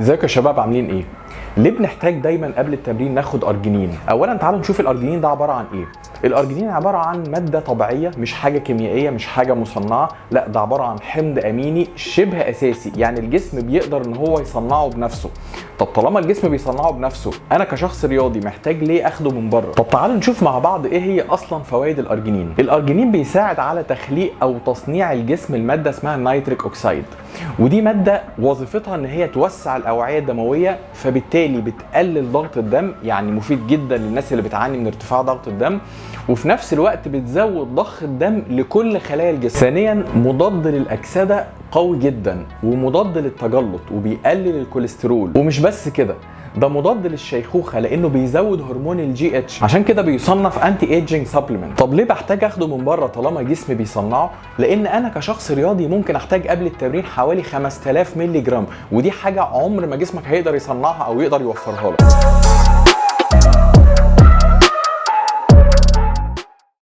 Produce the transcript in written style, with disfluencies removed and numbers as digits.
ازيكم يا شباب، عاملين ايه؟ ليه بنحتاج دايما قبل التمرين ناخد ارجينين؟ اولا تعالوا نشوف الارجينين ده عبارة عن ايه. الارجينين عبارة عن مادة طبيعيه، مش حاجة كيميائيه، مش حاجة مصنعه، لا ده عبارة عن حمض اميني شبه اساسي، يعني الجسم بيقدر ان هو يصنعه بنفسه. طب طالما الجسم بيصنعه بنفسه، انا كشخص رياضي محتاج ليه اخده من بره؟ طب تعالوا نشوف مع بعض ايه هي اصلا فوائد الارجينين. الارجينين بيساعد على تخليق او تصنيع الجسم المادة اسمها ال nitric oxide، ودي مادة وظيفتها ان هي توسع الاوعية الدمويه، فبالتالي بتقلل ضغط الدم، يعني مفيد جدا للناس اللي بتعاني من ارتفاع ضغط الدم، وفي نفس الوقت بتزود ضخ الدم لكل خلايا الجسم. ثانيا مضاد للاكسده قوي جدا، ومضاد للتجلط، وبيقلل الكوليسترول، ومش بس كده، ده مضاد للشيخوخه لانه بيزود هرمون ال GH، عشان كده بيصنف anti aging supplement. طب ليه بحتاج اخده من بره طالما جسمي بيصنعه؟ لان انا كشخص رياضي ممكن احتاج قبل التمرين حوالي 5000 مللي جرام، ودي حاجة عمر ما جسمك هيقدر يصنعها او يقدر يوفرها لك.